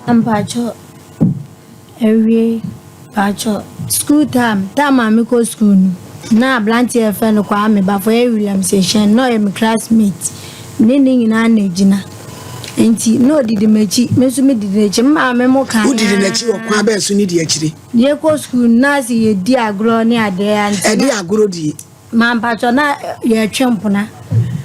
Mpakyɛ awiei mpakyɛ school time time a mekɔ school no na abranteɛ a yɛfrɛ no Kwame Bafo ɔyɛ Williams Ehyɛn na ɔyɛ me classmate me ne ne nyinaa na egyina nti na odidi m'akyi me nso medidi n'akyi me maame mo kan Wodidi n'akyi wɔ kwan bɛn so ne di akyire? Yɛkɔ school no na ase yɛdi agorɔ ne adeɛ nti Ɛde agorɔ die? Ma mpakyɛ na yɛtwe mpona.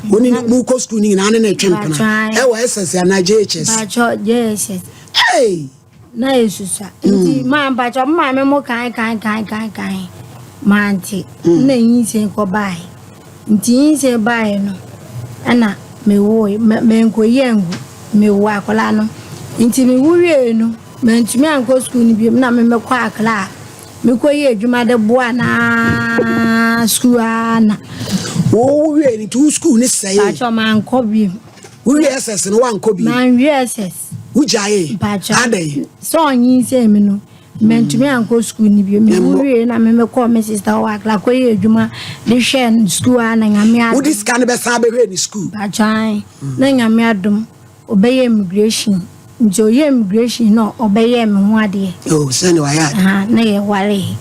Wo ne mo kɔ sukuu no nyinaa ne ne twe mpona. Ɛwɔ SS anaa JHS? Mpakyɛ JHS. Hey! Na esusua. Nti ma mpakyɛ mo maame mo kan kan kan kan kan. Mante. Na nyinsɛn kɔ bae. Nti nyinsɛn bae no ɛna me wo menkɔyi angu. Me wo akwadaa no. Nti me wo wie no mantumi ankɔ sukuu no bio na me mekɔ akra. Mekɔyɛ adwuma de boa no ara sukuu ara na. Wo wo wie no nti wo sukuu no sɛee. Mpakyɛ mankɔ bio. Wo wie SS no wankɔ bio. Manwie SS. Wo gyaee. Mpakyɛ. Adɛn. Sɛ ɔnyinsɛn mi no mantumi ankɔ sukuu no bio. Me wo wie na me mekɔɔ me sister hɔ Accra kɔyɛ adwuma de hwɛɛ no sukuu ara na Nyame adom. Wode sika no bɛsan abɛhwɛɛ ne sukuu. Mpakyɛ ae na Nyame adom. Ɔbɛyɛ immigration nti ɔyɛ immigration na ɔbɛyɛɛ me ho adeɛ. Oh sɛne wayɛ adeɛ. Ahaa na yɛ waree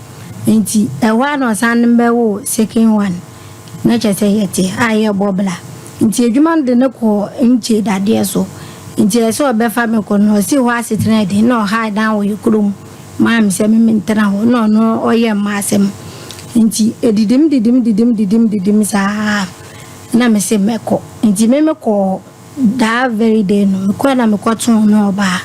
nti ɛhɔ ara na ɔsan ne bɛwoo second one na kyerɛ sɛ yɛte a yɛbɔ bra nti adwuma no de no kɔɔ nkyɛ dadeɛ so nti ɛsɛ ɔbɛfa me kɔ no ɔsi hɔ asetena ɛden na ɔhae dan wɔ yɛ kurom maa me sɛ me mentena hɔ na ɔno ɔyɛ mma asɛm nti ɛdidim didim didim didim didim saa na me se mɛkɔ nti me mekɔɔ That very day no mekɔɛ na mekɔtoo no ɔbaa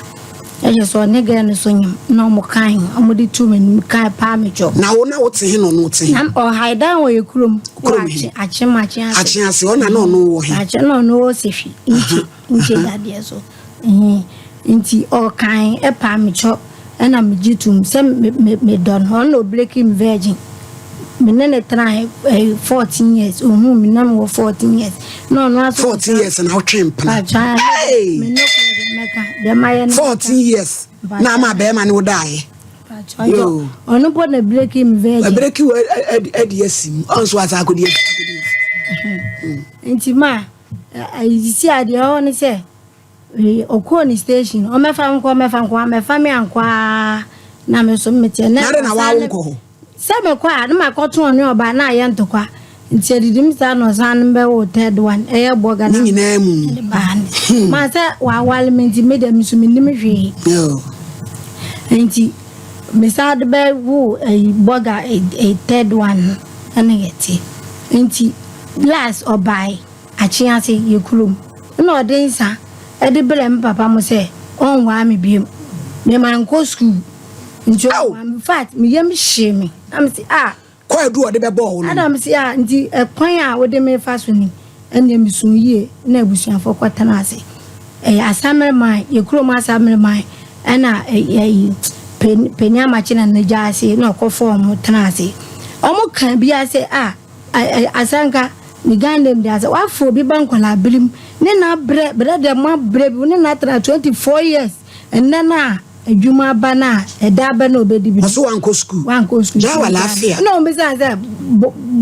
ɛkyɛ sɛ ɔne girl no so nyem na ɔmo kae ɔmo de too m'anim kae paa me kyɛw. Na wo na wo te he na ɔno te he? Na ɔhae dan wɔ yɛ kurom. Kurom he? Akyem akye ase. Akye ase ɔna na ɔno wɔ he? Akye na ɔno wɔ sehwi nkye nkye dadeɛ so ɛhɛn nti ɔkae ɛpaa me kyɛw ɛna megye tom sɛ me me medɔ no ɔno na ɔbreki me virgin. Me ne no tenae ɛyɛ 14 years ohuu me na mewɔ 14 years na ɔno aso 14 years na wotwe mpena hey me no mɛka deɛ mayɛ no 14 years na ama bɛrima ne wo daeɛ ɔno mpo na breki me virgin breki wo adi asi mu ɔnso asa akɔdi asi nti ma sisi adeɛ ɔwɔ ne sɛ Ɔkɔɔ ne station, ɔmmɛfa me nkɔ, ɔmmɛfa nkɔ, wammɛfa me ankɔ aa na me nso meteɛ. Na adɛn na waa wonkɔ hɔ? Sɛ mekɔ a, na makɔto ɔne ɔbaa na ayɛ ntɔkwa. Nti adidim saa na ɔsan no bɛwoo third one, ɛyɛ bɔga na. Ne nyinaa mu. Ɛde baa ne. Maa sɛ wawale me nti me deɛ me nso mennim hwee. Nti mesan de bɛwoo ɛyi bɔga third one no ɛna yɛte. Nti last ɔbae. Akyease yɛ kurom na ɔde nsa de brɛɛ me papa mo sɛ ɔnwaa me biom. Me mankɔ school nti ɔnwaa me. In fact me yam hyee me na me se ah. Kwaadu a ɔde bɛbɔɔ wo no. Ɛna me se ah nti ɛkwan a wode me fa so ni ɛnneɛ me suu yie na abusuafoɔ kɔ tena ase. Ɛyɛ Asamere man yɛ kurom Asamere man ɛna ɛyi Panin Amakye na n'agya ase na ɔkɔ fɔɔ ɔmo tena ase. Ɔmo ka biara sɛ ah. Asanka ne Ghana name de asɛ wafa obi ba nkwadaa birim ne na brɛ brɛ deɛ mo abrɛ bi ne na tena 24 years ɛnɛ no a adwuma aba no a ɛda aba na ɔbɛdi bi ɔso wankɔ sukuu wankɔ sukuu gyaa wɔ laafia na wɔn bisa sɛ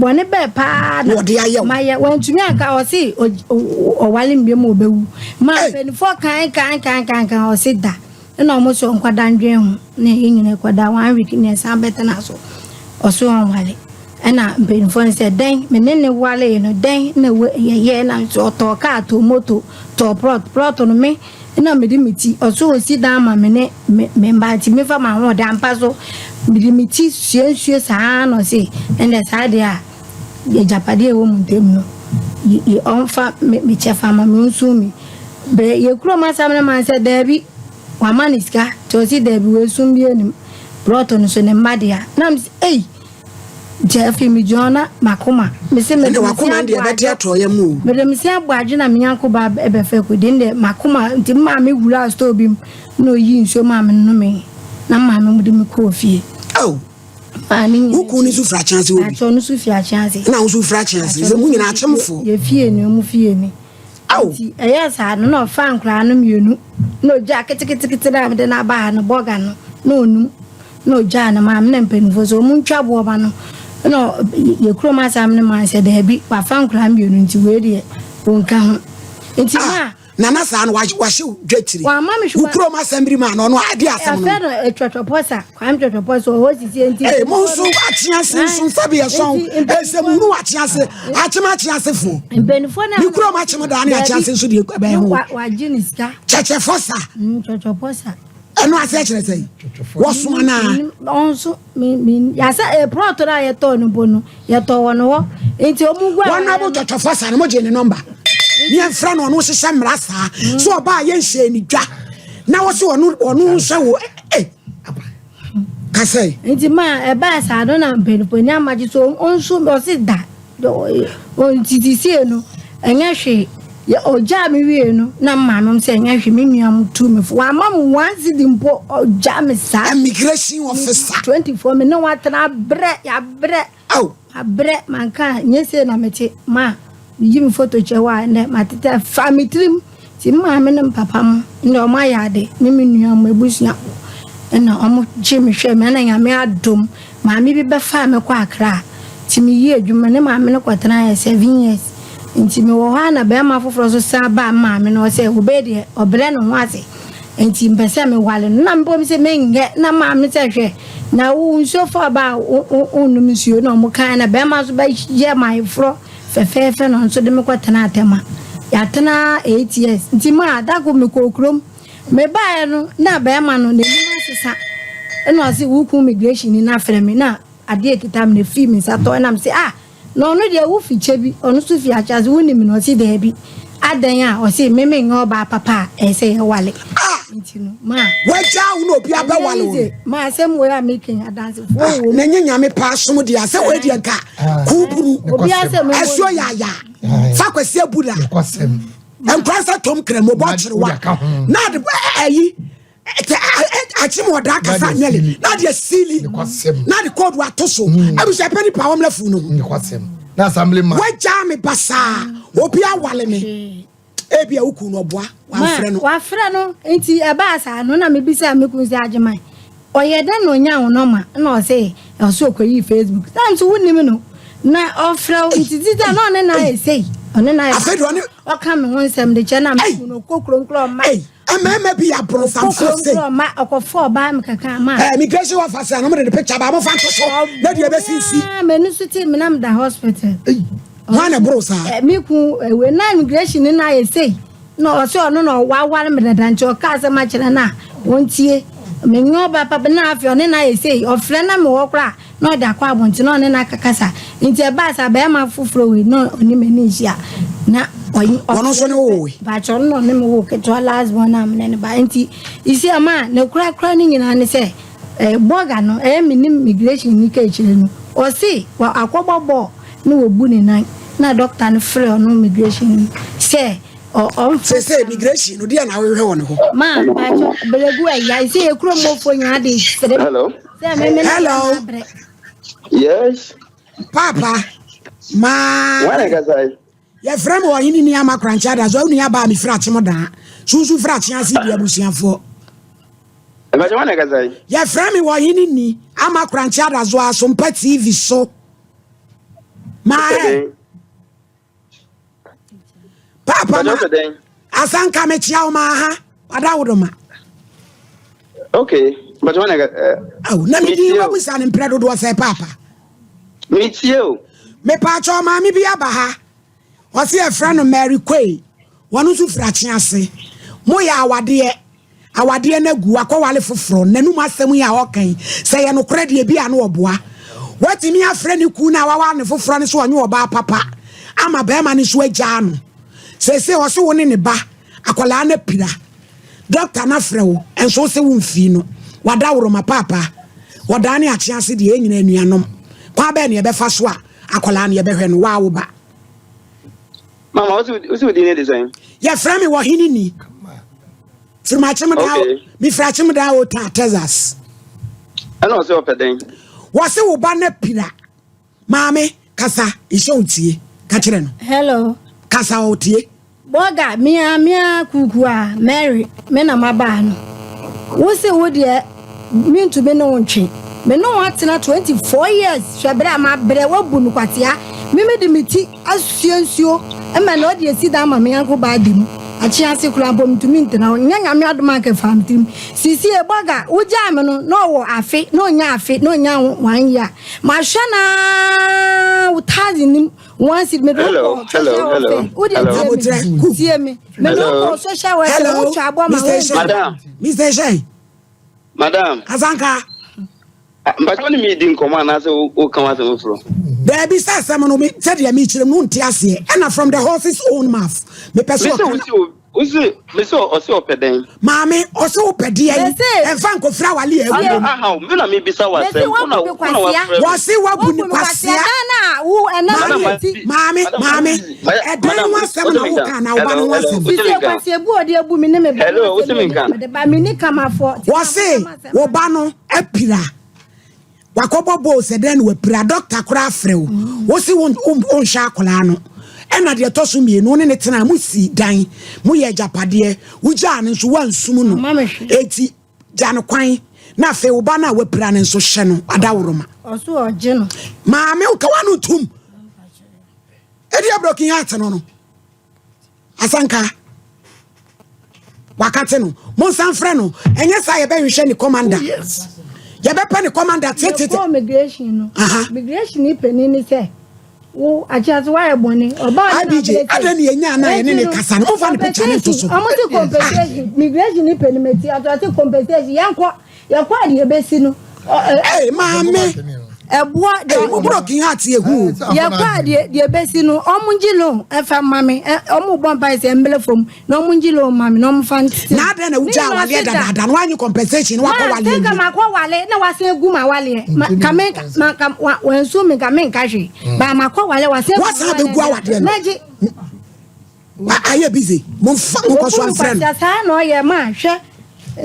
bɔne bɛɛ paa na wɔde ayɛ mayɛ wantumi anka ɔse ɔwale mbie mu ɔbɛwu ma mpanimfoɔ kan kan kan kan kan ɔse da Nna ɔmo so nkɔda ndwen ho na yɛn nyinaa kɔda one week na yɛsan bɛtena so. Ɔso ɔnwale. Ɛna mpanyinfoɔ no sɛ dɛn me ne ne walee no dɛn na yɛyɛɛ na nso ɔtɔɔ kaa tɔɔ moto tɔɔ prɔt prɔt no me na mede me ti ɔso ɔsi dan ma me ne me me mma nti mefa m'ahoɔden ampa so mede me ti sua nsuo saa na ɔse ɛnna saa deɛ a agyapadeɛ a ɛwɔ mu ntam no ɔmfa me me kyɛfa ma me ɔnsu me Berɛ yɛ kurom asɛm no man sɛ daabi wama no sika nti ɔse daabi wei sum bi anim plot no so ne mma dea na mese ei nti afei megyina hɔ na makoma mese mede Ɛnna wakoma deɛ ɛbɛte atɔ yɛ mu o. Mede mese abɔ adwe na me nyanko ba bɛfɛ kɔdi ne deɛ makoma nti me maame wuraa store bi mu na ɔyii nsuo maa me nomee na me maame mu de me kɔɔ fie. Oh. Wo kun no nso firi Akyease hɔ bi? Ɔno nso firi Akyease. Ɛna wo nso firi Akyease. Sɛ mo nyinaa akyemfoɔ. Yɛ fie ni, ɔmo fie ni. Nti ɛyɛɛ saa no na ɔfaa nkwadaa no mmienu na ogyaa keteketekete no a mede no aba ha no bɔga no na onum na ogyaa no maa me na mpanimfoɔ sɛ ɔmo ntwa boɔ ma no na yɛ kurom asɛm no maa sɛ daabi wafa nkwadaa mmienu nti wei deɛ ɔnka ho nti maa. Nana saa no wahye wo dwatiri. Wamma me Wo kurom asɛm biri maa no ɔno adi asɛm no. Yɛfrɛ no Twɔtwɔpɔsa, Kwame Twɔtwɔpɔsa ɔwɔ sisi nti. Ee mo nso akye ase nso nsa bi ɛsɔn ɛsɛ mo hunu akye ase akyem akye ase foɔ. Mpanyinfoɔ na. Ne kurom akyem daa ne akye ase nso deɛ ɛbɛn ho. Wagye ne sika. Kyɛkyɛfɔsa. Twɔtwɔpɔsa. Ɛno ase kyerɛ sɛ wɔso anaa. Ɔnso mi mi yasa plɔt no a yɛtɔɔ no mpo no yɛtɔ wɔ no hɔ nti ɔmo gu. Wɔn abo twɔtwɔfɔ sa no mo gye ne nɔmba ne yɛn frɛ no ɔno hyehyɛ mmara saa so ɔbaa yɛn hyɛ ne dwa na wɔsi ɔno ɔno nhyɛ wɔ ɛ kasa yi. Nti maa ɛbaa saa no na mpanyinfoɔ ni amagye so ɔnso ɔsi da. Nti seesei no, ɛnyɛ hwee. Ɔgyaa me wiei no, na me maame sɛ ɛnyɛ hwee, me nua mo tu me fo. Wamma me one cedi mpo, ɔgyaa me saa. Immigration officer. 24 me ne watena abrɛ, yɛabrɛ. Aw. Abrɛ, manka a, nyɛ sei na mete. Ma, meyi me photo kyerɛ wo a, ɛnnɛ matete afa me tirim. Nti me maame ne me papa mo ndɛ ɔmo ayɛ ade ne me nua mo ebusuafo ɛna ɔmo gye me hwɛ me ɛna Nyame adom maame bi bɛfaa me kɔ Accra nti me yie adwuma ne maame no kɔ tenaeɛ 7 years nti me wɔ hɔ a na bɛɛma foforɔ nso san baa me maame no hɔ sɛ obey deɛ ɔbrɛ ne ho ase nti mpɛ sɛ me wale no na mebɔ me sɛ menyɛ na maame sɛ hwɛ na wo nsuo fa ɔbaa wo nnom nsuo na ɔmo kan na bɛɛma nso bɛyɛ mayeforɔ Fɛfɛɛfɛ na ɔno nso de me kɔtenaa Tema. Yɛatena 8 years. Nti ma da koro mekɔɔ kurom. Mebaeɛ no, na barima no n'anim asesa. Ɛna ɔse, wo kun migration ni no afrɛ me. Na adeɛ ɛkita me no ɛfii me nsa tɔ. Ɛna mese, ah, na ɔno deɛ wo fi kyɛ bi, ɔno nso fi akyɛ ase, wonim no? Ɔse, daabi. Adɛn a? Ɔse, me menyɛ ɔbaa papa a ɛyɛ sɛ yɛwale. Ah! Nti no, ma. Wagyaa wo na obi abɛwale wo no. Ma asɛm wei a meka yi, adansefoɔ ah, wɔ mu. Na nye nyame paa som deɛ asɛ wei deɛ nka ah. kuuburu. Obi asɛm ɛsuo yaya. Fa kwasi abura. Nkura nsa tom kremo bɔ kyerewa. Na de ɛyi akyem wɔ daa kasa nyɛle na de asili na de koodu ato so hmm. abusua pɛ nipa wɔn lɛfu no wagyaa me basaa obi awale me. Ebia wo kunu no ɔboa, wamfrɛ no. Wafrɛ no, nti ɛbaa saa no na mebisaa me kunu sɛ Agyeman, ɔyɛ dɛn na ɔnyaa wo nɔma? Na ɔse ɔse ɔkɔyii Facebook. Sɛ nso wonim no na ɔfrɛ wo nti titi a na ɔne no ayɛ sei, ɔne no ayɛ Afei deɛ ɔne. Ɔka me ho nsɛm de kyɛ na me kunu no ɔkɔ kurom koraa ɔmma. Ei, mmarima bi yɛ aborɔnsamfoɔ Ɔkɔ kurom sei. koraa ɔmma, ɔkɔfa ɔbaa me kaka ama. Eh, immigration officer no mo de ne picture ba mo fa nto so na deɛ ɛbɛsinsi. Ɔbaa m'ani so tee me na meda hospital. Ei. Hwan na ɛboro saa? Eh, me kun eh, wei na immigration no ayɛ sei na ɔsɛ ɔno na waware me dada nti ɔka asɛm akyerɛ no a ɔntie menyɛ ɔba papa na afei ɔne no ayɛ sei ɔfrɛ na mewɔ koraa na ɔde akɔ abɔnten na ɔne no akakasa nti ɛbaa saa bɛrima foforɔ wei na ɔne m'ani nhyia na ɔyi ɔno nso ne wo wei baakyɛ ɔno na ɔne me wo ketewa last born a mene ne ba nti isi ama ne korakora no nyinaa ne sɛ Eh bɔga no ɛyɛ me nim migration ni ka akyire no ɔse wa akɔbɔ bɔɔl na wabu ne nan na doctor no frɛ ɔno migration no sɛ ɔ ɔmfa Seesei migration no deɛ na wohwehwɛ wɔ ne hɔ? Ma mpakyɛ bregu ɛya sɛ yɛ kurom mɔfoɔ nyinaa de sere Hello. sɛ me me ne Hello. ma brɛ. Yes. Papa, maa. Wọn na kasa yi. Yɛfrɛ me ɔhene ni ama korankye ada so nua baa mefiri akyem daa sunsun firi akye ase di abusuafoɔ. Ɛbɛkyɛ wọn na kasa yi. Yɛfrɛ me ɔhene ni ama korankye ada so asompa TV so. Maa Papa ma asanka mekyia wo maa ha wada wo doma. Okay, but wọn na eh. Aw na me di wabusa ne mprɛ dodoɔ sɛ papa. Metie o. Mepaakyɛw maame bi aba ha. Ɔse yɛfrɛ no Mary Quay. Wɔno nso firi Akyease. Moyɛ awadeɛ. Awadeɛ no agu, wakɔwale foforɔ. N'anum asɛm yi a ɔka yi, sɛ ɛyɛ nokorɛ deɛ ebia na ɔboa. Watumi afrɛ ne kunu no a waware no foforɔ no sɛ ɔnyɛ ɔbaa papa ama barima no nso agyaa no. Seesei ɔse wo ne ne ba akwadaa no apira. Doctor no afrɛ wo nso wose wo mfii no. Wadaworoma paapa. Ɔdaa ne akye ase deɛ yɛn nyinaa anuanom. Kwan bɛn na yɛbɛfa so a akwadaa no yɛbɛhwɛ no? Waa wo ba. Mama, wose wo din ne de sɛn? Yɛfrɛ me Wɔhene Ni. Firi m'akyem daa, Okay. mefiri akyem daa Ota, Texas. Ɛna ɔsɛ ɔpɛ dɛn? Wɔse wo ba no apira. Maame, kasa, nhyɛ wo tie. Ka kyerɛ no. Hello. Kasa ɔtie. Bɔga, mea mea kuukuu a Mary, me na mabaa no. Wo se wo deɛ mentumi ne wo ntwe. Me ne wo atena 24 years hwɛ berɛ a mabrɛ woabu no kwatea. Me mede me ti asua nsuo ma na ɔde asi dan ama me yanko baa di mu. Akyease koraa mpo mentumi ntena hɔ. Nyɛ Nyame adom a anka ɛfaa me tirim. Seesei Bɔga, wogyaa me no na ɔwɔ afe, na ɔnnya afe, na ɔnnya one year. Mahwɛ no ara, wo thousand nim, one cedi, mede wo kɔɔ social welfare. Wo deɛ tie me, tie me. Mede wo kɔɔ social welfare, wotwa aboa ma wo. Mr. Shane. Madam. Asanka. Ah, mpakyɛ wo ne me di nkɔmmɔ anaasɛ woka w'asɛm foforɔ? Daabi sɛ asɛm no sɛdeɛ mekyerɛ mu wonte aseɛ ɛna from the horse's own mouth mepɛ sɛ ɔka. Wose mese ɔse ɔpɛ dɛn? Maame ɔse wopɛ deɛ yi ɛmfa nkɔfiri awale a agu mu. Aha me na mebisa w'asɛm wo na wo na wafrɛ me. Wɔse wabu ne kwasea. Maame maame maame ɛdan ho asɛm na woka na wo ba no ho asɛm. Hello wose menka. Wɔse wo ba no apira wakɔbɔ bɔɔl sɛ dɛn na wapira dɔkta koraa afrɛ wo wo se wonhwɛ akwadaa no ɛna deɛ ɛtɔ so mmienu wo ne ne tena mo si dan mo yɛ agyapadeɛ wogyaa no nso woansum no eti gya no kwan na afei wo ba no a wapira no nso hyɛ no adaworoma maame woka wa no ntom ɛdi broken heart no no Asanka wakate no monsan frɛ no ɛnyɛ saa yɛbɛhwehwɛ ne commander oh, yɛbɛpɛ ne commander tetete yɛkɔ migration no migration ni panin ni sɛ wo akyerɛ wayɛ bɔne ɔbaa ne abj adɛn ne yɛnya ana yɛne ne kasa no momfa ne picture no nto so ɔmo se compensation migration ni panin meti ɔte compensation yɛnkɔ Yɛkɔ a deɛ ɛbɛsi no. Ee maame. Ɛboa deɛ. Ee mo broken heart yɛ hu o. Yɛkɔ a deɛ deɛ ɛbɛsi no ɔmo ngye loan ɛfa ma me ɔmo bɔ mpa sɛ mbele fam na ɔmo ngye loan ma me na ɔmo fa nti. Na adɛn na wogya awaleɛ dadaada no wanyi compensation na wakɔ waleɛ wie. Ma makɔ wale na wasan egu ma waleɛ ma ka me ma ka wa wansu me ka me nka hwee ba makɔ wale wasan egu ma waleɛ. Wasan abɛgu awadeɛ no. Mɛgye. Ayɛ busy momfa monkɔ so amfrɛ no. Saa na ɔyɛ ma hwɛ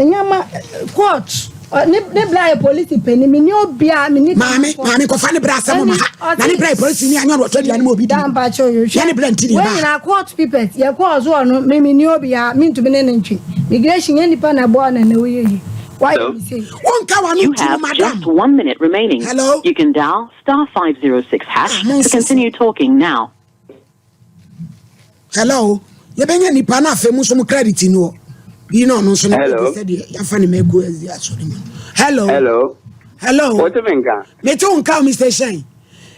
nyama court ne ne bra yɛ polisi panyin mi ni obia mi ni. Maame maame kɔfa ne bra asɛm ma ha na ne bra yɛ polisi ni anyɛ ɔtɔ aduane ma obi di. Dampa kyɛ oyo hwɛ ne bra nti ne ba. Wɔn nyinaa court papers yɛ kɔɔ so ɔno mi mi ni obia mi ntumi ne ne ntwi migration yɛ nipa na ɛbɔ na na oyɛ yi. Wayɛ mi se. Wonka wa no You ti no have madam. just one minute remaining. Hello. You can dial star 506 hash Ah, mo to nso so. continue talking now. Hello, yɛbɛnya nipa na afei mo nso mo credit ni hɔ. Yi na ɔno nso no Hello. sɛ deɛ yɛafa ne mako asi asɔre mu. Hello. Hello. Hello. Wote me nka? Mete wo nka o Mr. Shane.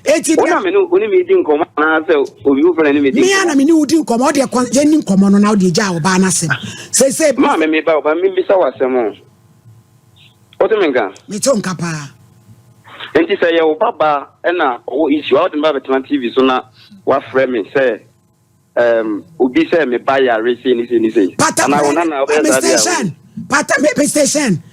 Eti Wo na me ne wo ne me di nkɔmmɔ anaasɛ obi foforɔ na ne me di Me a na nkɔmmɔ? me ne wo di nkɔmmɔ, wo deɛ kɔ yɛnni nkɔmmɔ no na wo deɛ gyaa ɔbaa no asɛm. Seesei. Maa me meba ɔba membisa wo asɛm o. Wote me nka? Mete wo nka paa. Nti sɛ yɛ wo ba baa ɛna ɔwɔ issue a wode me ba bɛtena TV so na wafrɛ me sɛ um, obi sɛ me ba yare sei ne sei ne sei. Pata Anaa wo nana wobɛyɛ saa Mr. deɛ a Shen, pata Mr. Shen,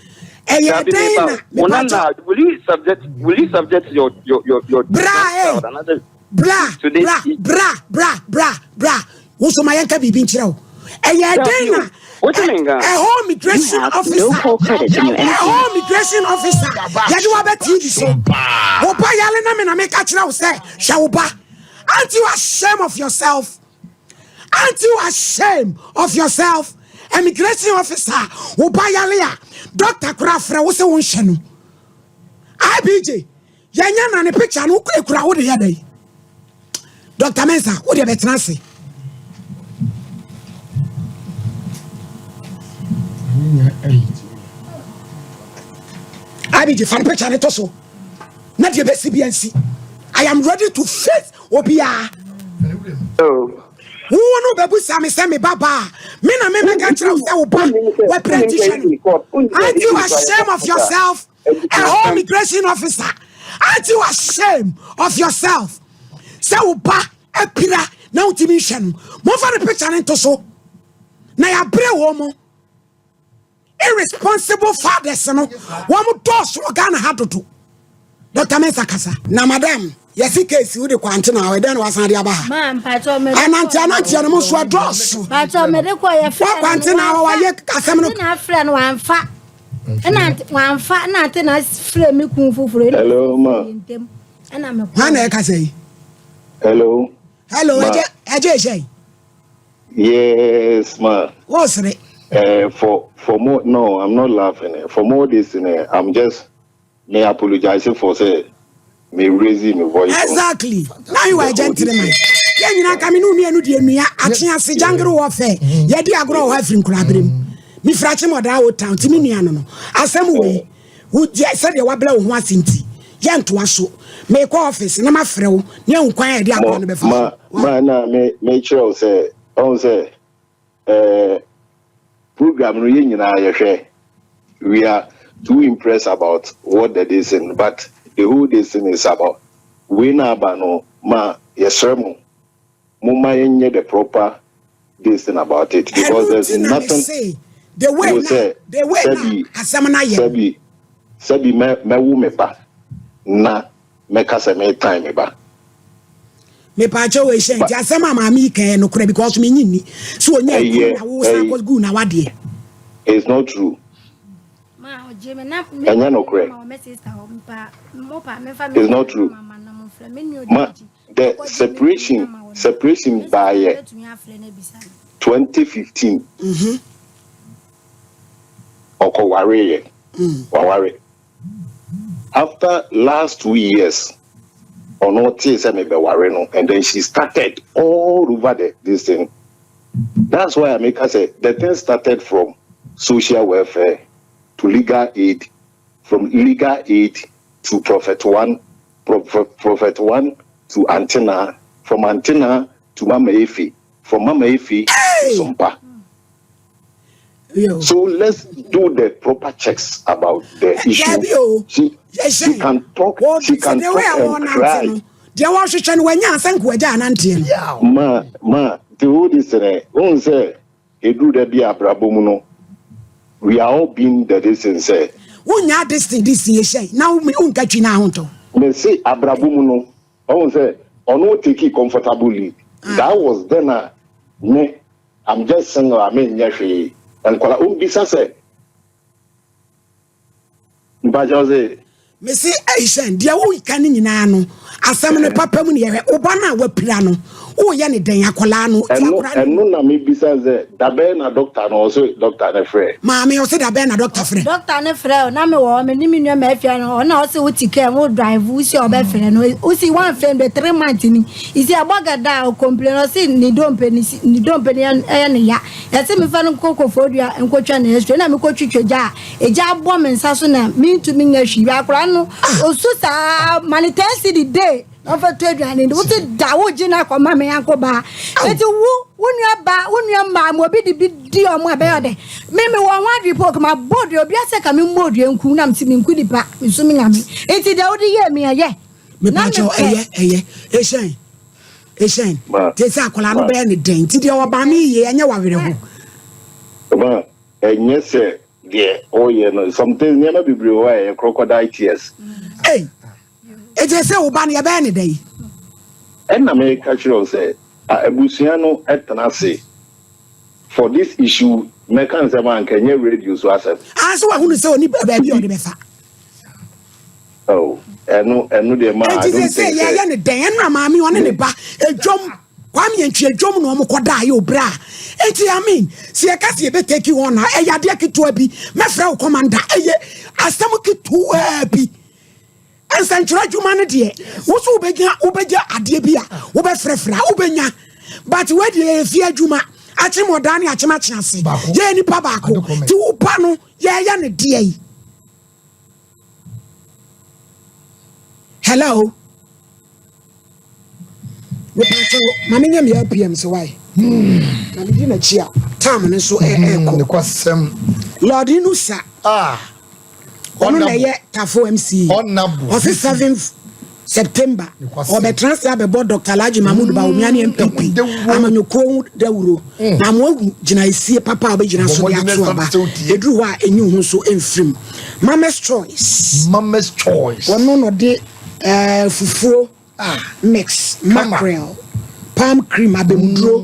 ɛyɛ Dabi dɛn meba na wo mepatɔ nana will you subject will you subject your your your your bra eh grandchild anaasɛ bra to this bra bra bra bra bra wo so ma yɛnka biribi nkyerɛ wo ɛyɛ dɛn na ɛhɔ immigration officer ɛhɔ immigration officer yɛde wo abɛ tv so wo ba yale na me na meka kyerɛ wo sɛ hwɛ wo ba aren't you ashamed of yourself aren't you ashamed of yourself immigration officer wo ba yale a doctor koraa frɛ wo sɛ wo nhwɛ no ibj Yɛnyɛ na ne picture no ekura wo de yɛ dɛn? Dr. Mensah, wo deɛ bɛtena ase. IBG fa ne picture ne to so na deɛ bɛsi bi ansi. I am ready to face obiara. Wo no bɛbusa me sɛ me ba ba a me na me mɛka kyerɛ wo sɛ wo ba wapira nti hwɛ no. Aren't you ashamed of yourself? A whole immigration officer, aren't you ashamed of yourself? Sɛ wo ba apira na wotumi nhwɛ no, momfa ne picture no nto so na yɛabrɛ wɔn mo. Irresponsible fathers no, wɔn dɔɔso wɔ Ghana ha dodo. Dr. Mensah kasa. Na madam, yɛsi case wo de kɔ ante na awɔ dɛn na wasan de aba ha. Anante anante no mo nso ɛdɔɔso. Pacho me de kɔ yɛ frɛ. Wakɔ ante na awɔ wayɛ asɛm no. Ante na afrɛ no wamfa. Ɛna wamfa na ante na frɛ me kun foforo. Hello ma. Ɛna me kɔ. Hwan na ɛkasa yi? Hello. Hello ɛgye ɛgye ɛhyɛ. Yes ma. Wọ́n sere. For more no I'm not laughing. For more this I'm just. Me apologise for sɛ me raise me voice no. Exactly. Now you are a gentleman. Yɛn nyinaa nka me ne wo mmienu deɛ nua akye ase gyangere wɔ fɛ. Yɛdi agorɔ wɔ hɔ afiri nkorabere mu. Mefiri akye mɔdaa old town nti me nua no no. Asɛm wei wo deɛ sɛdeɛ wabrɛ wo ho ase nti yɛntoa so. Mekɔ office na mafrɛ wo ne ahu kwan a yɛde agorɔ no bɛfa so. Ma ma na me mekyerɛ wo sɛ ɔhu sɛ eh, program no yɛn nyinaa yɛhwɛ we are too impressed about what the this thing but the whole this thing is about wei na aba no ma yɛsrɛ mo momma yɛnyɛ the proper this thing about it because Ɛno there's nti na me nothing se the way wo na sɛ the way na sɛbi asɛm no ayɛ no. sɛbi sɛbi mɛ mɛwo me ba na mɛka sɛ metan me ba. Mepaakyɛw wei hyɛ Ba nti asɛm a maame yi ka yɛ nokorɛ because menye nni sɛ ɔnya akunu ɛyɛ na wo san ɛy kɔ guu n'awadeɛ. it's not true. Ɛnyɛ nokorɛ. It's not true. Ma the separation separation baayɛ 2015 ɔkɔwareeɛ waware after last 2 years ɔno tee sɛ mebɛware no and then she started all over the this thing. That's why I make her say the thing started from social welfare to legal aid, from legal aid to Prophet One, Prophet One to Antenna, from Antenna to Mama Efe, from Mama Efe to Hey! Sompa. Yo. So let's do the proper checks about the issue. Dabi o. She she Yɛhyɛn. can talk, Wɔ she sɛ can the way talk a and wɔnante cry. no deɛ wɔhwehwɛ no wanya asɛ nka wagya ananteɛ no. Yaw. Ma ma the whole this thing, eh, sɛ eduru da bi abrabɔ mu no, we are all being the this thing sɛ. Wonya this thing this thing yɛhyɛn na wonka twi no ahontɔ. Me se abrabɔ mu no, ɔhun sɛ ɔno take it comfortable lead. That was then a me I'm just single a me nyɛ hwee. Nkɔla ombisa sɛ mpakyɛw sɛ Mese ɛhyɛn deɛ woka no nyinaa no asɛm no papa mu ne yɛhwɛ wo ba no a wapira no woyɛ ne dɛn akɔlaa no ti ɛno akɔlaa no ɛno na me bisa sɛ dabɛn na doctor no ɔso doctor ne frɛ. Maame ɔse dabɛn na doctor frɛ. Doctor ne frɛ o na me wɔ hɔ me ne me nua ma afia no ɔna ɔse wo ti kaa mu wo drive wo si ɔbɛfrɛ no wo si wan frɛ no 3 months ni isi abɔ gada a ɔcomplain ɔse ne dompe ne si ne dompe ne ɛyɛ ne ya yɛse me fa no nkɔ kofodua nkɔtwa ne x-ray na mekɔ twitwa gya a egya abɔ me nsa so na mentumi nyɛ hwee akora no osu saa ma ne 10 cedi day na ɔfa to aduane ndi wote da wogye no akɔma me yanko baa eti wo wo nua ba wo nua mmaa ma obi de bi di ɔmo a ɛbɛyɛ ɔdɛ me me wɔ ho adwene po kama bɔ dua obi asɛ ka me mmɔ dua nku na mete me nku nipa nso me nyame eti deɛ wode yɛ me ɛyɛ na me Mepakyɛw pɛ ɛyɛ ɛyɛ ehyɛn ehyɛn Ma te sɛ akwadaa no ma bɛyɛ ne dɛn nti deɛ ɔba me yie ɛnyɛ wawerɛho. ma ɛnyɛ sɛ deɛ ɔyɛ no something nneɛma bebree wɔ hɔ a ɛyɛ crocodile tears. Ei eti sɛ wo ba no yɛbɛyɛ ne dɛn. Ɛna meka kyerɛ wo sɛ abusua no tena ase for this issue mɛka nsɛm a anka ɛnyɛ radio so asɛm. Ah sɛ wahunu sɛ ɔni baabi a ɔde bɛfa. Oh ɛno ɛno deɛ ma I Enti don't seesei think sɛ. yɛyɛ ne dɛn? Ɛnora maame ɔne ne ba edwom Kwame Antwi edwom na wɔn kɔ daa yɛ obra. Enti I mean sɛ yɛka sɛ yɛbɛ take on a ɛyɛ adeɛ ketewa bi. Mɛfrɛ wo commander ɛyɛ asɛm ketewa bi. Nsɛntwerɛ adwuma no deɛ wo so wobɛnya wobɛgya adeɛ bi a wobɛfrɛfrɛ a wobɛnya but wei deɛ yɛyɛ fie adwuma akyem ɔdaa ne akyem akye ase yɛyɛ nipa baako nti wo ba no yɛyɛ ne deɛ yi. Hello. Mepatwo ma menyɛ me LPM so why? Hmm. Na medi n'akyi a tam no nso ɛɛkɔ. Hmm, Nokwasɛm. Lord Inusa. Ah. Ɔno na ɛyɛ Tafo MC. Ɔse 7th September ɔbɛtena ase abɛbɔ Dr. Alhaji Mahmood hmm. Bawumia ne MPP amanyɔkuo ho dawuro hmm. na mo ahu gyinaesie papa a ɔbɛgyina so de ato aba ɛduru hɔ a ɛnyi ho so mfirim Mama's Choice. Mama's Choice. Ɔno na ɔde eh, fufuo ah, mix, mackerel, palm cream, abemuduro,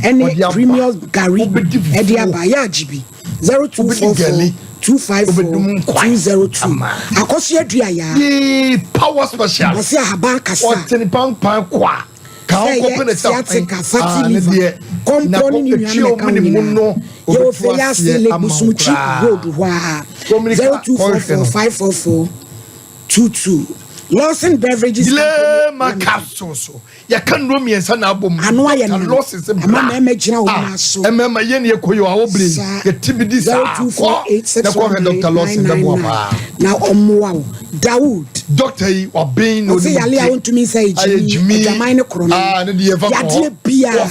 ɛne mm, premium gari ɛde aba yɛ agye bi 0244 254 202 akɔso adua yaa. Yee power special. Ɔsi ahaban kasa. Ɔtene pampan kwa. Ka Sɛ ɔkɔ pɛ ɛyɛ na ɛsɛ sciatica, fatty ah, ne liver, deɛ kɔmpɔ na ne ne kɔ nuanom etwi ɛka ho ɔmo ne mu nyinaa. no Yɛwɔ obetu Fei ase aseɛ Lake ama wo Bosomtwi koraa. Road hɔ ara. Kɔmirika kɔhwɛ 0244 no. 544 22. Lawson Beverages Company Limited. capsules so yɛka nnuro mmiɛnsa na abɔ mu. Ano ayɛ nam. Lawson sɛ bra. Ama mmarima gyina wɔn nan so. Mmarima yɛn ni yɛkɔ yi awɔ bere yɛti bi di saa kɔ na kɔ hwɛ Dr. Lawson bɛboa paa. Na ɔmmoa wo. Dawood. Doctor yi waben na onim de. Ɔsɛ yale a wontumi nsa yɛ gyimi, adwaman ne korɔ no. Ah, ne de yɛfa kɔ. Yadeɛ biara.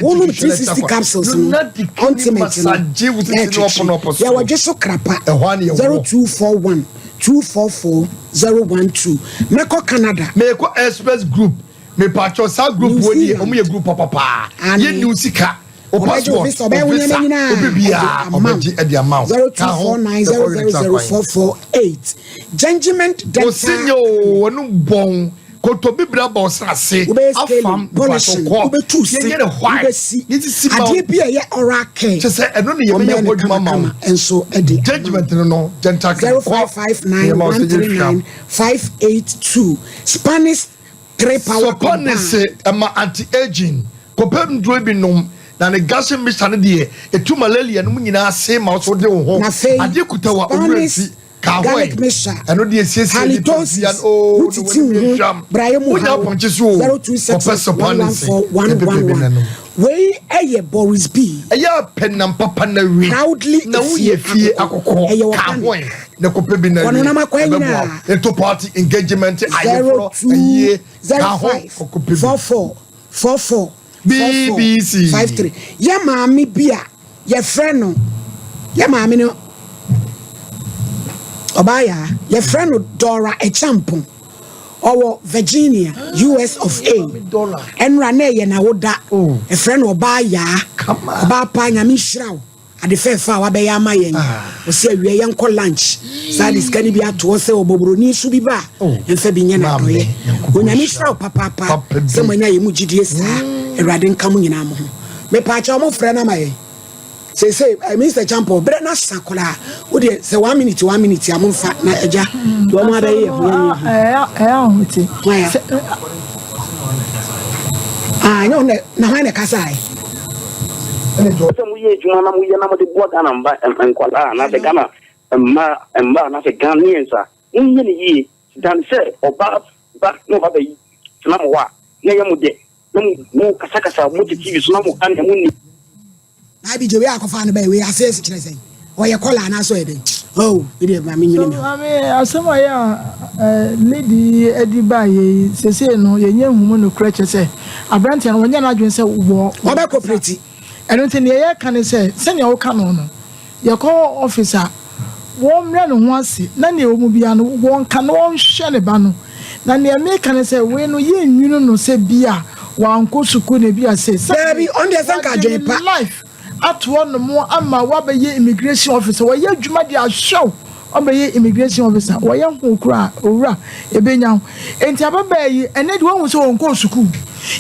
Wonom 360 capsules no, ultimate no, na ɛtwetwe. Yɛwɔ dwe so krapa. 0241 244 012. Mɛkɔ Canada. Mekɔ Express Group. Mepatwɔ saa group wɔ deɛ ɔmo yɛ group papapaa. Yɛ ni sika. O passport, o visa, o bibia, ɔbɛgye ɛde ama wo. 0249 000 448. Gengiment Dental. Osinye o, ɔno bɔn. Koto bibire aba ɔsra ase. Wobɛyɛ scaling, Afam, polishing, mpatwɔ kɔ. wobɛtu se, Yɛnyɛ ne white. wobɛsi. Ne sisi ma Adeɛ bi a ɛyɛ oral care. Kyɛ sɛ ɛno ne yɛbɛyɛ Ɔmmɛyɛ ho no adwuma ma wo. kamakama nso de ama wo. Judgment no no, gentle care kɔ. 0559 Nneɛma a ɔsɛ yɛ hwam. 139 582. Spanish 3 power Sɔpɔ ne se combined. ɛma anti-aging. Kɔpɛ nnuro bi nom na ne gashing mixture no deɛ ɛtu malaria no mu nyinaa ase ma wo so wode wo ho. Na afei Adeɛ kuta wo a owura Spanish mfi. Ka ho garlic ɛ. mixture. Ɛno deɛ siesie Halitosis, nipadua no oo ne wotiti w'anim wo yɛ ho, hwam. brayɛ mu Wonya haw. apɔnkye so o. Kɔpɛ sɔpɔ ne se ɛbɛpɛ bi 0266 114 111. nanom. Wei yɛ Boris B. Ɛyɛ a pɛ nam papa na we. Proudly Na woyɛ fie akokɔ. Ɛyɛ Ka ho organic. ɛ. Na kɔpɛ bi na we. Kɔnonam akwan Ɛbɛboa nyinaa. wo. Nto party engagement ayeforɔ ayie. Ka ho 0205 kɔkɔpɛ bi. 44 44 44 BBC. 53. Yɛ maame bi a yɛfrɛ no yɛ maame no ɔbaa yaa yɛfrɛ no Dora Echampong ɔwɔ Virginia US of A ɛnora na ɛyɛ n'awoda Oh. ɛfrɛ no ɔbaa yaa ɔbaa paa nyame nhyira wo ade fɛɛfɛ a wabɛyɛ ama yɛn Ah. ɔsɛ awia yɛnkɔ lunch saa de sika no bi atoɔ sɛ ɔbɔborɔni so bi ba a Oh. yɛmfa bi nyɛ n'adɔyɛ Maame, Nyankopɔn onyame nhyira nhyira wo papaapa Papa bi. sɛ moanya yɛ mu gyidie saa awurade nka mo nyinaa mo ho mepaakyɛ ɔmo frɛ no ama yɛn seesei eh, Mr. Champo berɛ no asa koraa wodeɛ sɛ one minute one minute a momfa na agya deɛ ɔmo abɛyɛ yɛ ho yɛnyɛ ho ɛyɛ ahote Hwan a? Ah, ɛnyɛ wo na na hwan na ɛkasae Sɛ moyɛ adwuma na moyɛ na mode boa Ghana mba nkwadaa anaasɛ Ghana mma mma anaasɛ Ghanaians a, monyɛ no yie than sɛ ɔbaa ba na ɔba bɛyi tena mo hɔ a na ɛyɛ mo dɛ na mo mo kasakasa mote TV so na mo ka nea monni. Na Abigye wei akɔfa no bɛyɛ wei ase ase kyerɛ sɛn? Ɔyɛ kɔla anaasɛ ɔyɛ dɛn? Oh, me deɛ ma menwene me ho. Maame, asɛm a yɛ a lady yi de baeɛ yi, seesei no yɛnyɛ nhumu nokorɛ kyerɛ sɛ aberanteɛ no wɔnyɛ n'adwene sɛ wɔ Wɔbɛ kɔprɛti. Ɛno nti deɛ yɛreka ne sɛ sɛdeɛ woka no no, yɛkɔ office a wɔmmrɛ ne ho ase na nea ɛwɔ mu biara no wɔnka na wɔnhwɛ ne ba no. Na nea meka ne sɛ wei no yɛnnwene no sɛ bi a wankɔ sukuu na bi a sei. Sɛ Daabi, ɔno deɛ sɛ nka wagye adwene ne pa. life ato hɔnom ama woabɛyɛ immigration officer, wɔyɛ adwuma de ahwɛ wo woabɛyɛ immigration officer, wɔyɛ ho koraa owura ɛbɛnya wo. Enti ababaa yi ɛnɛ deɛ woahu sɛ ɔnkɔɔ sukuu.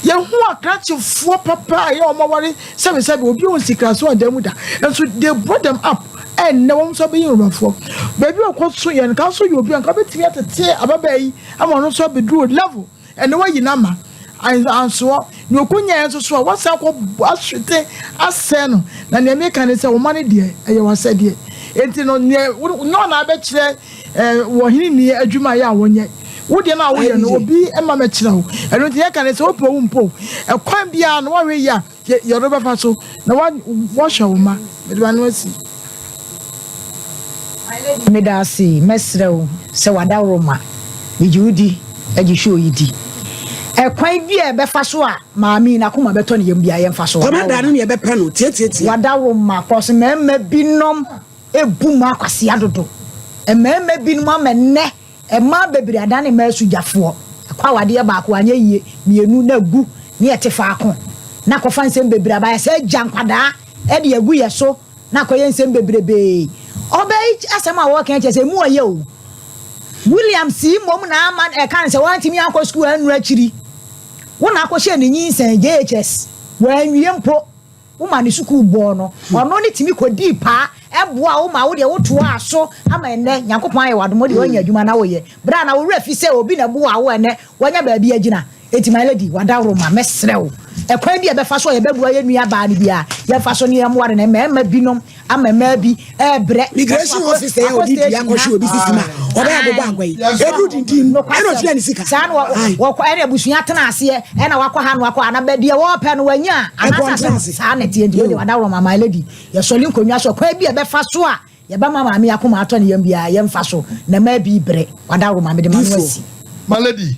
Yɛhu akrakyefoɔ papa a ɛyɛ wɔn aware sɛbesɛbe obi a ɔnsi so ɔdan mu da nso they brought them up ɛnnɛ wɔn nso abɛyɛ nwurafoɔ. Baabi a ɔkɔso yɛ no nka nso yɛ obi a nka wobɛtumi atete ababaa yi ama ɔno nso abɛduru level ɛnɛ wayi n'ama ansoɔ nea ɔkɔnyaeɛ nso so a wasan akɔ ahwete asɛe no na nea meka ne sɛ wo ma no deɛ ɛyɛ w'asɛdeɛ enti no nea nyɛ ɔna abɛkyerɛ ɛɛ wɔ hene ni adwuma yɛ a wɔnyɛ wo deɛ no a woyɛ no obi ma mɛkyerɛ wo ɛno nti yɛka ne sɛ wopɛ wo mpo ɛkwan biara no wɔhwɛ yi a yɛde bɛfa so na wɔhwɛ wo ma mede ma no asi. Meda ase, mɛsrɛ wo sɛ w'adaworoma, megye wo di, gye show yi di. Ɛkwan bi a ɛbɛfa so a maame yi n'akoma bɛtɔ ne yam biara yɛmfa so. Kɔmanda no ne yɛbɛpɛ no tiatiatia. W'adaworoma, kɔs mmarima binom ebu mu akwasea dodo. Mmarima binom ama nnɛ mmaa bebree adane mmaa sugyafoɔ. Akɔ awadeɛ baako anyɛ yie, mmienu na agu ne yɛte faako na akɔfa nsɛm bebree aba. Yɛsɛ gya nkwadaa de agu yɛ so na akɔyɛ nsɛm bebrebee. Ɔbaa yi asɛm a wɔreka kyerɛ sɛ emu ɔyɛ o. Williams yi mmom na ama ɛka no sɛ wantumi ankɔ sukuu annuru akyiri. Wo na akɔhyɛɛ ne nyinsɛn JHS, wanwie mpo. Woma ne sukuu bɔɔ no. Ɔno ne tumi kɔdii paa boaa wo ma wo deɛ wotoaa so ama ɛnnɛ Nyankopɔn ayɛ wo adom wo deɛ woanya adwuma na woyɛ. Berɛ a na wo werɛ fi sɛ obi na ɛboaa wo ɛnnɛ woanya baabi agyina. Enti my lady, w'adaworoma, mɛsrɛ wo, ɛkwan bi a ɛbɛfa so a yɛbɛboa yɛn nua baa no biara, yɛmfa so na yɛmmoa no na mmarima binom ama mmaa bi rebrɛ. Migration Wɔso officer a akɔ ɔde dua station akɔhwe ha. obi sisi ma. Ɔbɛyɛ abobɔ agua yi. Ɛduru dindin no, ɛna ɔtua ne sika. Saa na wɔkɔ ɛna abusua tena aseɛ ɛna wakɔ ha na wakɔ ha na baabi a wɔpɛ no wanya anaasɛ asɛm saa na ɛteɛ nti wode wadaworo ma my lady yɛsɔre nkonnwa so kwan bi a ɛbɛfa so a yɛbɛma maame akoma atɔ ne yam biara yɛmfa so na ma bi brɛ wadaworo ma mede ma no asi. My lady,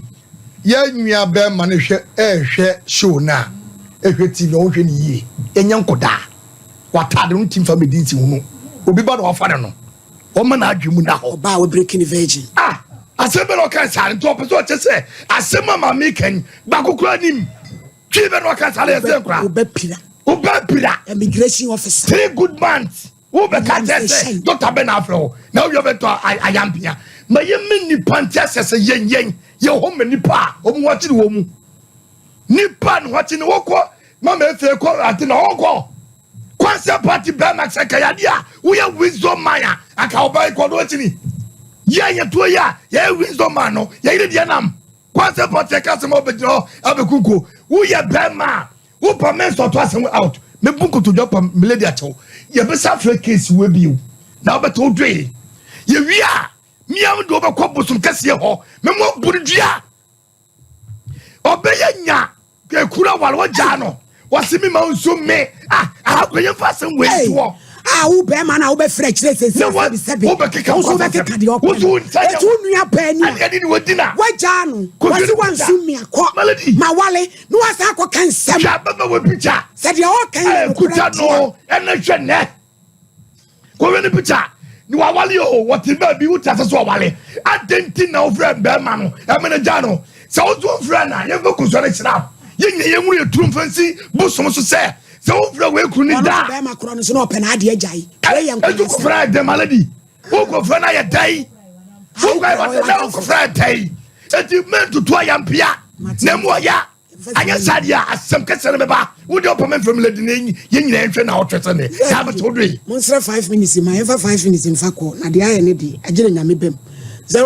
yɛn nua bɛrima no hwɛ ɛrehwɛ show no a ɛhwɛ TV a ɔnhwɛ no yie yɛnyɛ nkɔdaa w'ataade no nti nfa medi nsi hunu obi ba na wafa ne no wɔma n'adwene mu da hɔ. Ɔbaa a wabreaki ne virgin. Ah asɛm bɛ na ɔka saa nti ɔpɛ sɛ ɔkyɛ sɛ asɛm a maame ka yi baako koraa nim twi bɛ na ɔka saa na yɛsɛ nkora. Wobɛpira. Wobɛpira. Immigration officer. Three good months wobɛka kyɛ sɛ dɔkta bɛ na afrɛ wo na woyɛ bɛtɔ ayampea ma yɛmɛ nipa nti asɛ sɛ yɛn yɛn yɛ hɔ ma nipa a wɔn ho akyere wɔn mu nipa ne ho akyere ne wɔkɔ mama efe kɔ ante na ɔkɔ kwansɛ party bɛrima sɛ kayade a woyɛ wisdom man a anka ɔbɛn kɔ no akyini yɛ yɛ tuo yɛ a yɛyɛ wisdom man no yɛyere deɛ nam kwansɛ party ɛka sɛm a ɔbɛgyina hɔ abɛkunko woyɛ bɛrima a wopa me nsɔto asɛm out mebu nkotodwa pa me lady akyɛw yɛbɛsa frɛ case wɔ bio na wobɛtɛ wo dwee yɛwie a mea de wobɛkɔ bosom kɛseɛ hɔ memmɔ bu no dua ɔbɛyɛ nya ekura wale wɔgyaa no wɔsi mi ma nsu mi ah ahakɔ yɛn fa asɛm wei toɔ. a wo bɛrima na wobɛfrɛ kyerɛ sɛsi asɛbi sɛbi wobɛkeka wo so wobɛkeka deɛ ɔpɛ no ɛti wo nua paa ni a wagyaa no wɔsi wansu mi akɔ ma wale na wasa akɔka nsɛm sɛ deɛ ɔka yɛ nokorɛ deɛ ɛna hwɛ nɛ Kɔhwɛ ne picture ne wawale o wɔte baabi wote ase so ɔwale adɛn nti na wofrɛ bɛrima no ɛma no gya no sɛ wo nso wofrɛ na yɛmfa kosua no hyira yɛnyɛ yɛnwuru yɛturu mfa nsi bosom so sɛ sɛ wofrɛ wei kunu ne da bɛrima korɔ no so na ɔpɛ n'adeɛ agyae wei yɛ ɛnti kofrɛ dɛm aladi wokɔfrɛ no ayɛ dɛn wokɔfrɛ wokɔfrɛ dɛn ɛnti mɛntutu ayampea na mu ɔya anyɛ saa deɛ a asɛm kɛseɛ no bɛba wo deɛ ɔpɛ me mfrɛ me lady na yɛn nyinaa nhwɛ na ɔtwɛ sɛ ne saa bɛte wo doe. Monsrɛ 5 minutes ma yɛmfa 5 minutes mfa kɔ na deɛ ayɛ ne deɛ agyina nyame bam 0.